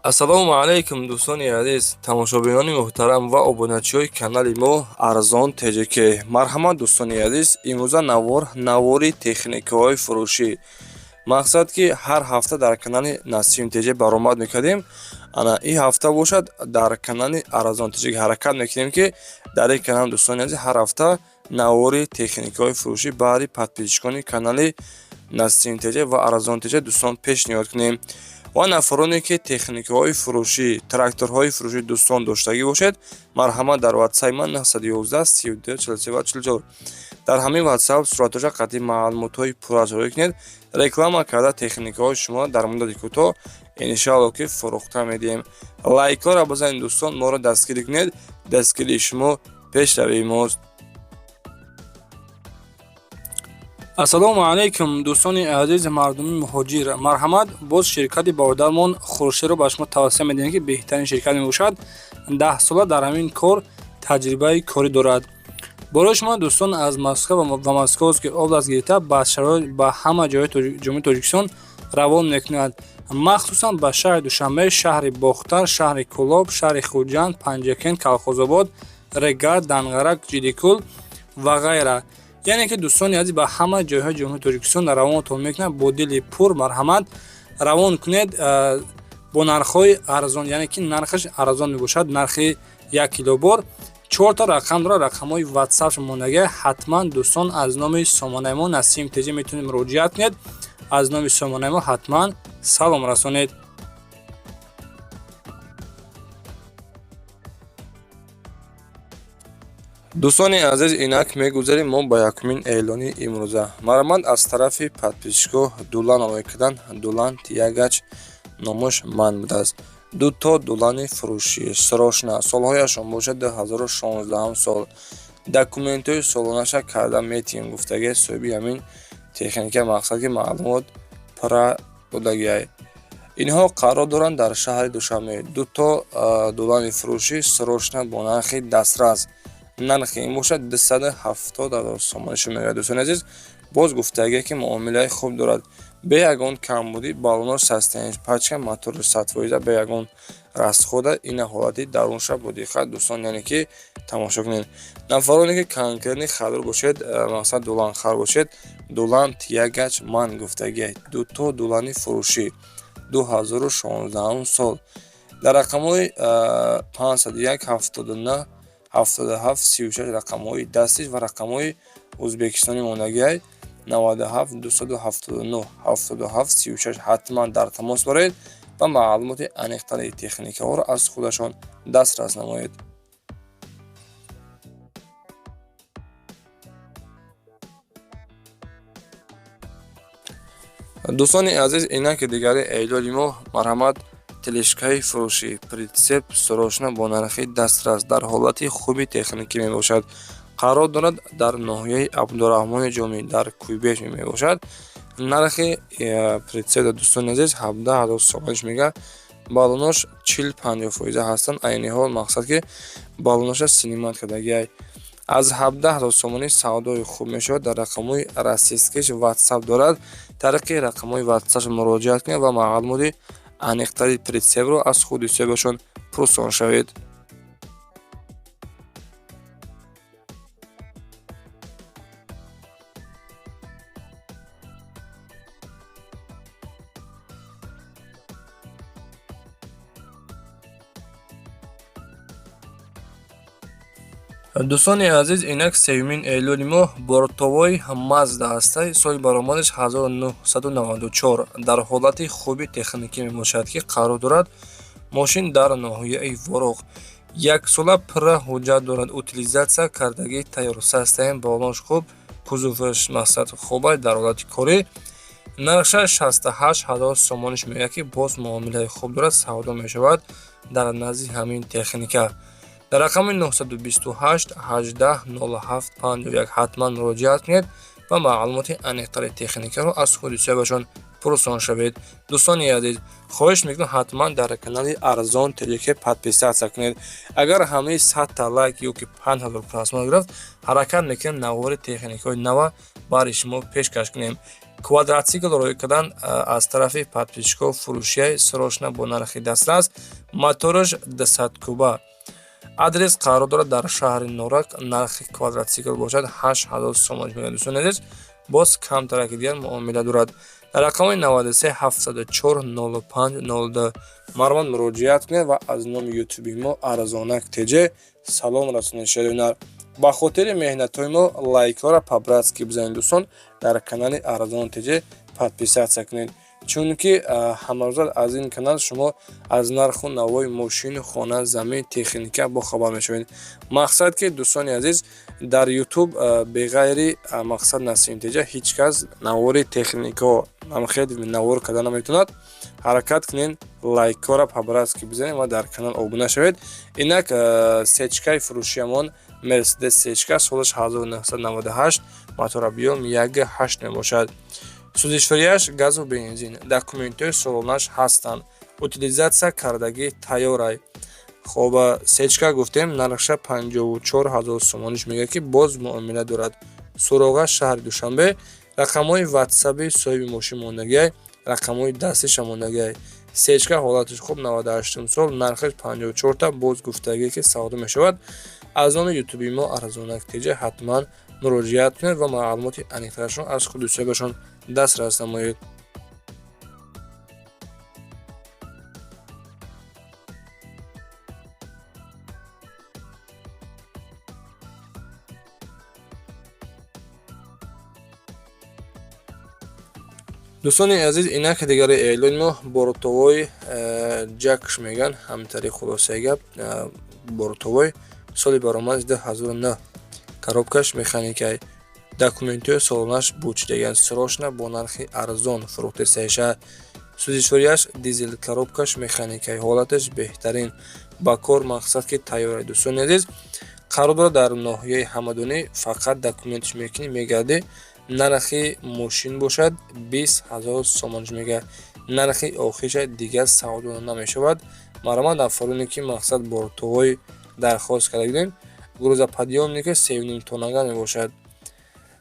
Ассалому алайкум, дӯстони азиз, тамошобинони муҳтарам ва обуначиҳои канали мо Арзон ТЖК. Марҳамат, дӯстони азиз, имрӯза навор навори техникаҳои фурӯшӣ. Мақсад ки ҳар ҳафта дар канали Насим ТЖ баромад мекардем, ана ин ҳафта бошад, дар канали Арзон ТЖ ҳаракат мекунем, ки дар ин канал, дӯстони азиз, ҳар ҳафта навори техникаҳои фурӯшӣ баҳри подписчикони канали Насим ТЖ ва Арзон ТЖ, дӯстон, пешниҳод кунем. Ва нафароне ки техникаҳои фурӯшӣ, тракторҳои фурӯшӣ, дӯстон, доштагӣ бошед, марҳамат, дар ватсапи ман 911 32 43 44, дар ҳамин ватсап суратҳоша қатъи маълумотҳои пурра ҷорӣ кунед. Реклама карда, техникаҳои шумо дар муддати кӯтоҳ, иншаалло, ки фурӯхта медиҳем. Лайкҳоро бизанед, дӯстон, моро дастгирӣ кунед. Дастгирии шумо пешравии мост. Ассалому алайкум, дӯстони азиз, мардуми муҳоҷир. Марҳамат, боз ширкати бародармон Хуршедро ба шумо тавсия медиҳем, ки беҳтарин ширкат мебошад. 10 сола дар ҳамин кор таҷрибаи корӣ дорад. Барои шумо, дӯстон, аз Москва ва Московский область гирифта ба ҳама ҷойҳои Ҷумҳурии Тоҷикистон равон мекунад, махсусан ба шаҳри Душанбе, шаҳри Бохтар, шаҳри Кӯлоб, шаҳри Хуҷанд, Панҷакент, Калхозобод, Регар, Данғара, Ҷидикул ва ғайра. Яъне ки, дӯстони азиз, ба ҳама ҷойҳои Ҷумҳурии Тоҷикистон равонатон мекунад. Бо дили пур марҳамат равон кунед, бо нархҳои арзон, яъне ки нархаш арзон мебошад. Нархи 1 кило бор чорта рақам дорад, рақамҳои ватсапш мондагия. Ҳатман, дӯстон, аз номи сомонаи мо Насим ТЖ метавонед муроҷиат кунед. Аз номи сомонаи мо ҳатман салом расонед. Дӯстони азиз, инак мегузарем мо ба якумин эълони имрӯза. Марҳамат, аз тарафи подписчикҳо дулан омода кардан. Дулан тягач номаш ман будааст. Дуто дулани фурӯшӣ срочно, солҳояшон бошад 2016 сол, документҳои солонаша карда метиҳем, гуфтагиа соҳиби ҳамин техника. Мақсад ки маълумот пурра додагиай. Инҳо қарор доранд дар шаҳри Душанбе. Дуто дулани фурӯшӣ срочно бо нархи дастрас. Нархи ин бошад 270 000 сомонӣ шуд, мегӯяд. Дӯстони азиз, боз гуфтагие ки муомилаи хуб дорад, бе ягон камбудӣ, баллонош состояниш пачка, мотори 100%, бе ягон расхода. Ина ҳолати дарунша бо диққат, дӯстон, яъне ки тамошо кунед. Нафароне ки конкретный харидор бошед, мақсад дуланхар бошед, дулан тягач ман гуфтагие, дуто дулани фурӯшӣ 2016 сол, дар рақамҳои 501 79 77 36 рақамҳои дастиш ва рақамҳои ӯзбекистони мондагиай 97 279 77 36, ҳатман дар тамос бароед ва маълумоти аниқтари техникаҳоро аз худашон дастрас намоед. Дӯстони азиз, инаки дигари эълони мо. Марҳамат, тележкаи фурӯшӣ прицеп срочно бо нархи дастрас, дар ҳолати хуби техникӣ мебошад. Қарор дорад дар ноҳияи Абдураҳмони Ҷомӣ, дар Куйбеш мебошад. Нархи прицепа, дӯстони азиз, 17 000 сомониш мега. Баллонош 40-50 фоиза ҳастанд айни ҳол, мақсад ки баллоноша снимать кардагиай. Аз 17 000 сомонӣ савдои хуб мешавад. Дар рақамҳои российскиш ватсап дорад, тариқи рақамҳои ватсап муроҷиат кунед ва маълумоти аниқтари прицепро аз худи соҳибашон пурсон шавед. Дӯстони азиз, инак сеюмин эълони мо бортовой Мазда ҳастай, соли баромадаш 1994, дар ҳолати хуби техникӣ мебошад, ки қарор дорад мошин дар ноҳияи Ворух. Яксола пурра ҳуҷҷат дорад, утилизация кардагӣ тайёр, состояние баллонош хуб, кузоваш мақсад хубай, дар ҳолати корӣ. Нархша 68 000 сомониш мегӯяд, ки боз муомилаи хуб дорад, савдо мешавад. Дар назди ҳамин техника дар рақами 928 18 07 51 ҳатман муроҷиат кунед ва маълумоти аниқтари техникаро аз худи соҳибашон пурсон шавед. Дӯстони азиз, хоҳиш мекунам, ҳатман дар канали Арзон ТЖК подписаться кунед. Агар ҳамаи 100-та лайк ё ки 5000 просмотр гирифт, ҳаракат мекунем навори техникаҳои нава барои шумо пешкаш кунем. Квадратсикл рой кардан аз тарафи подписчикҳо, фурӯшияй срочно, бо нархи дастрас, мотораш 200 куба. Адрес қарор дорад дар шаҳри Норак. Нархи квадратсикл бошад 8000 сомонӣ мегӯяд. Дӯстони азиз, боз камтараки дигар муомила дорад. Дар рақамҳои 93 704 05 02 марҳамат муроҷиат кунед ва аз номи ютуби мо Арзонак ТЖ салом расонед. Шеринар, ба хотири меҳнатҳои мо лайкҳоро по-братски бизанед. Дӯстон, дар канали Арзон ТЖ подписаться кунед, чунки ҳамарӯза аз ин канал шумо аз нарху навои мошину, хона, замин, техника бохабар мешавед. Мақсад ки, дӯстони азиз, дар Ютуб беғайри мақсад Насим ТЖ ҳеҷ кас навори техникао намхел навор карда наметавонад. Ҳаракат кунед, лайкҳоро по-братски бизанед ва дар канал обуна шавед. Инак сечкаи фурӯшиямон Мерседес сечка, солаш 1998, мотор объём 1,8 мебошад. Сӯзишворияш газу бензин, документҳои солонаш ҳастанд, утилизация кардагӣ тайёрай. Хоб, сечка гуфтем, нархша 54 000 сомониш мегӯяд, ки боз муомила дорад. Суроға шаҳри Душанбе, рақамҳои ватсаби соҳиби мошин мондагиай, рақамҳои дастиша мондагиай. Сечка ҳолаташ хуб, 98 сол, нархаш 54та, боз гуфтагие ки савдо мешавад. Аз номи ютуби мо Арзонак ТЖ ҳатман муроҷиат кунед ва маълумоти аниқтарашро аз худи соҳибашон дастрас намоед. Дӯстони азиз, инак дигари эълони мо бортовой ҷакш мегӯянд, ҳамтари. Хулосаи гап, бортовой, соли баромадаш 2009, коробкаш механикай, документҳои солонаш бучидагианд. Срочно бо нархи арзон фурӯхтесаиша. Сӯзишворияш дизел, коробкаш механикай, ҳолаташ беҳтарин, ба кор мақсад ки тайёрай. Дӯстони азиз, қарор дорад дар ноҳияи Ҳамадонӣ, фақат документш мекунӣ, мегардӣ. Нархи мошин бошад 20 000 сомониш мегӯяд, нархи охириша, дигар савдо намешавад. Марҳамат, нафароне ки мақсад бортовой дархост карда будем. Грузоподъёмники севним тоннага мебошад,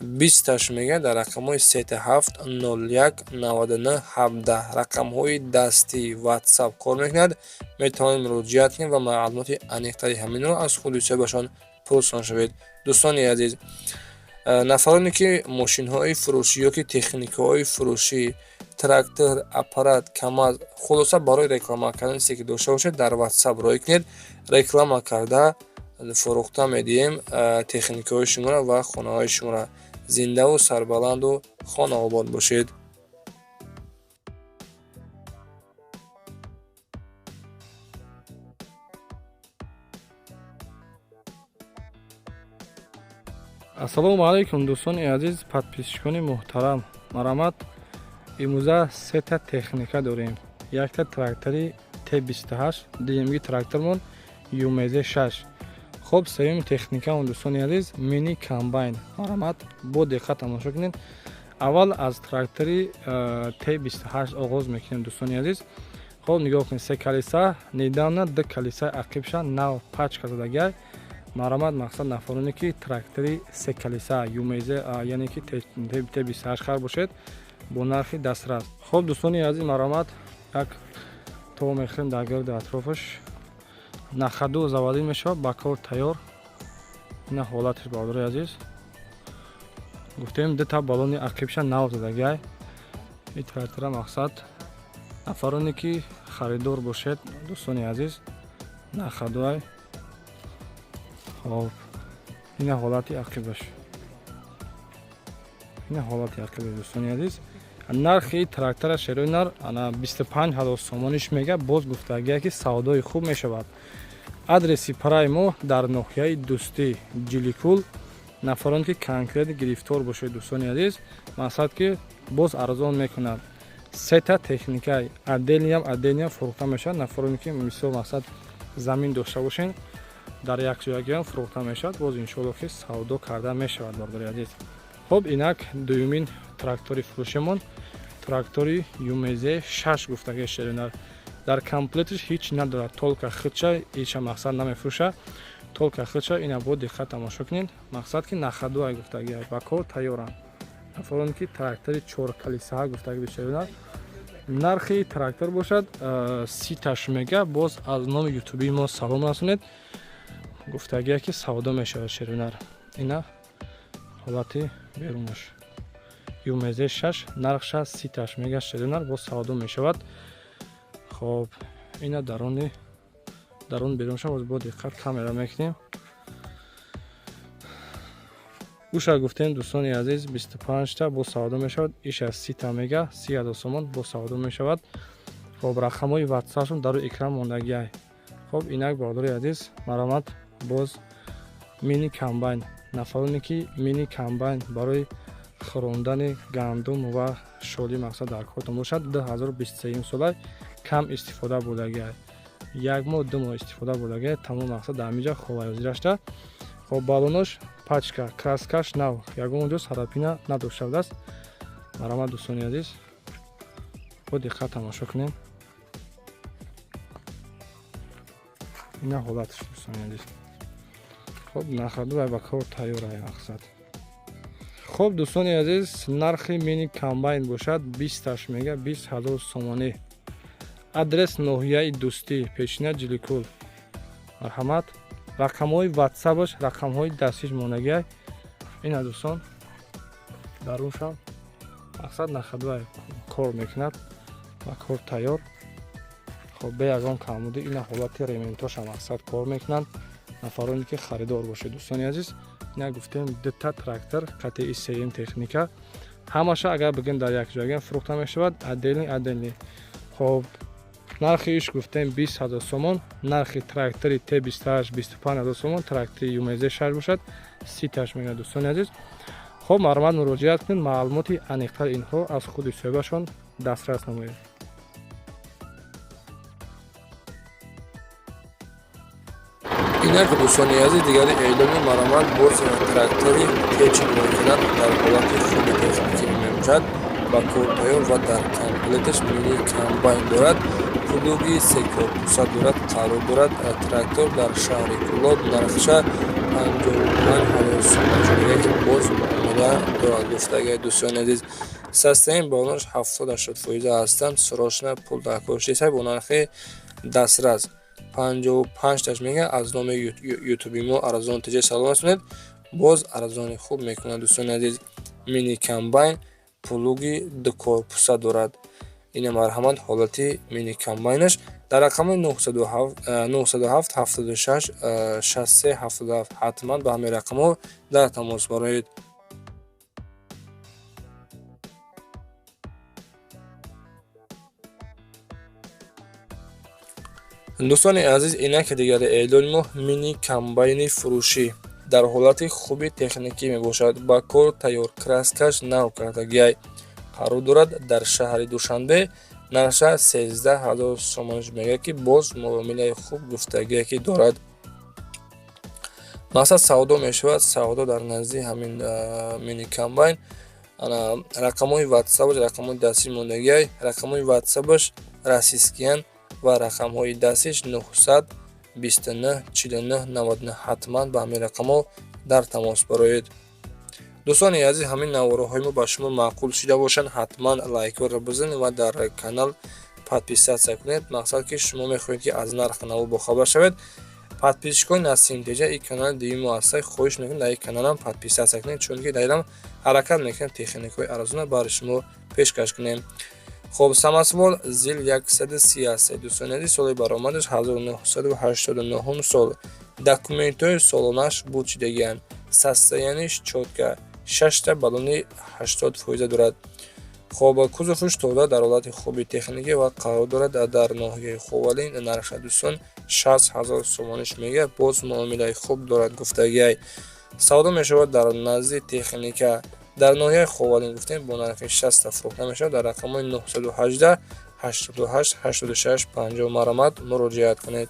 бисташ мегӯяд. Дар рақамҳои сета ҳафт нол як наваду нӯҳ ҳабдаҳ, рақамҳои дастӣ, Ватсап кор мекунад. Метавонед муроҷиат кунед ва маълумоти аниқтари ҳаминро аз худи соҳибашон пурсон шавед. Дӯстони азиз, нафароне ки мошинҳои фурӯшӣ ё ки техникаҳои фурӯшӣ, трактор, аппарат, КамАЗ, хулоса барои реклама кардан чизе ки дошта бошед, дар Ватсап рой кунед, реклама карда фурӯхта медиҳем техникаҳои шуморо ва хонаҳои шуморо. Зиндаву сарбаланду хонаобод бошед. Ассалому алайкум, дӯстони азиз, подписчикони муҳтарам. Марҳамат, имрӯза сета техника дорем. Якта трактори Т28, дуюмги трактормон ЮМЗ 6. Хоб, сеюми техникамон, дӯстони азиз, мини комбайн. Марҳамат, бо диққат тамошо кунед. Аввал аз трактори Т28 оғоз мекунем, дӯстони азиз. Хоб, нигоҳ кунед, се колеса, недавно ду колесаи ақибша нав пачка задагиай. Марҳамат, мақсад нафароне ки трактори се колеса ЮМЗ, яъне ки Т28 хар бошед, бо нархи дастрас. Хоб, дӯстони азиз, марҳамат, як то мехӯрем дар гирди атрофаш. На ходу заводить мешавад, ба кор тайёр. Ина ҳолаташ, бародари азиз. Гуфтем, дута баллони ақибша нав задагиай ин трактора. Мақсад, нафароне ки харидор бошед, дӯстони азиз, на ходуай. Хоб, ина ҳолати ақибаш, ина ҳолати ақибаш, дӯстони азиз. Нархи трактора, шерои нар, ана 25 000 сомониш мега, боз гуфтагия ки савдои хуб мешавад. Адреси параи мо дар ноҳияи Дӯстӣ, Ҷиликул. Нафароне ки конкрет гирифтор бошед, дӯстони азиз, мақсад ки боз арзон мекунад. Сета техникаи отдельныям, отдельныям фурӯхта мешавад. Нафароне ки мисол мақсад замин дошта бошед, дар якҷоягиам фурӯхта мешавад. Боз иншоалло ки савдо карда мешавад, бародари азиз. Хоб, инак дуюмин трактори фурӯшемон, трактори ЮМЗ 6 гуфтаги, шеринар. Дар комплектиш ҳеҷ надорад, только худша ича мақсад намефурӯша, только худша. Ина бо диққат тамошо кунед. Мақсад ки на ходу ай гуфтаги, ба кор тайёранд. Нафароне ки трактори чоркалисаҳа гуфтаги бишавад. Нархи трактор бошад 30-таш мега. Боз аз номи ютубии мо салом расонед. Гуфтагие ки савдо мешавад шеринар. Ина ҳолати берунаш. ЮМЗ 6 нархша 30-таш мега шеринар, боз савдо мешавад. Хоб, ина дарун берунша боз бо диққат камера мекунем. Уша гуфтем дӯстони азиз 25та бо савдо мешавад. Иша 30та мега, 30,000 сомон бо савдо мешавад. Хоб, рақамҳои ватсапшон дар рӯи экран мондагиай. Хоб, инак бародари азиз, марамат боз мини комбайн. Нафароне ки мини комбайн барои хӯрондани гандум ва шоли мақсад дар кортон бошад, 2023 сола кам истифода бурдагиай. Як моҳ, 2 моҳ истифода бурдагиай, тамом мақсад дар ҳаминҷа ховаёзирашта. Хоб, балонош пачка, краскаш нав, ягон ҷо сарапина надошта будааст. Марамат дӯстони азиз, бо диққат тамошо кунем. Ина ҳолаташ дӯстони азиз. Хоб, нахаду ба кор тайёр ай мақсад. Хоб дӯстони азиз, нархи мини комбайн бошад 20-таш мега, 20,000 сомонӣ. Адрес ноҳияи Дӯстӣ, пешина Ҷиликул. Марҳамат. Рақамҳои ватсапаш, рақамҳои дастиш мондагиай. Ина дӯстон, даруншам мақсад нахадвай кор мекунад ва кор тайёр. Хоб, бе ягон камбудӣ. Ина ҳолати рементоша мақсад кор мекунанд. Нафароне ки харидор бошед дӯстони азиз, ина гуфтем дута трактор қатъи сеюм техника. Ҳамаша агар бигем дар як ҷойга фурӯхта мешавад, отдельный отдельный. Хоб, нархи иш гуфтем 20,000 сомон, нархи трактори Т28 25,000 сомон, трактори ЮМЗ 6 бошад 30-таш мега дӯстони азиз. Хоб, марҳамат муроҷиат кунед, маълумоти аниқтар инҳо аз худи соҳибашон дастрас намоед. Инак дӯстони азиз, дигари эълони марамат боз трактори Т41 дар ҳолати хуби техникӣ мебошад, ба кор тайёр ва дар комплекташ мини комбайн дорад, плуги се корпуса дорад, қарор дорад трактор дар шаҳри Кӯлоб, нархша 55,000 сомон шуда, ки боз муомила дорад гуфтагиай дӯстони азиз. Состояние балонаш 70-80% ҳастанд, срочно пул дар кор шудааст бо нархи дастрас. 55-таш мега, аз номи ютуби мо арзон теҷа салом расонед, боз арзони хуб мекунад дӯстони азиз. Мини комбайн плуги ду корпуса дорад. Ина марҳамат ҳолати мини комбайнаш дар рақами 907 76 63 77 ҳатман ба ҳамин рақамҳо дар тамос бароед. Дӯстони азиз, инак дигари эълони мо мини комбайни фурӯшӣ дар ҳолати хуби техникӣ мебошад, ба кор тайёр, краскаш нав кардагиай, қарор дорад дар шаҳри Душанбе, нархша 13,000 сомониш мега, ки боз муомилаи хуб гуфтагие ки дорад. Мақсад савдо мешавад, савдо дар назди ҳамин мини комбайн. Рақамҳои ватсапаш, рақамҳои дастиш мондагиай, рақамҳои ватсапаш российскиян ва рақамҳои дастиш 929 49 99 ҳатман ба ҳамин рақамҳо дар тамос бароед. Дӯстони азиз, ҳамин наворҳои мо ба шумо маъқул шида бошанд, ҳатман лайкҳоро бизанед ва дар канал подписаться кунед. Мақсад ки шумо мехоҳед ки аз нархи наво бохабар шавед. Подписчикои Насим Теҷа, ин канали дуюми мо ҳастад, хоҳиш мекунем дар ин каналам подписаться кунед, чунки дар инам ҳаракат мекунем техникаҳои арзона барои шумо пешкаш кунем. Хоб, самосвал ЗИЛ 133 дӯстони азиз, соли баромадаш 1989 сол, документҳои солонаш буд шидагианд, состояниеш чётко, 6та баллони 80% дорад. Хоб, кузовш тоза, дар ҳолати хуби техникӣ ва қарор дорад дар ноҳияи Ховалин. Нархша дӯстон 60,000 сомониш мега, боз муомилаи хуб дорад гуфтагиай. Савдо мешавад дар назди техника дар ноҳияи Ховалин, гуфтем бо нархи 60 фурӯхта мешавад. Дар рақамҳои 918 88 86 50 марамат муроҷиат кунед.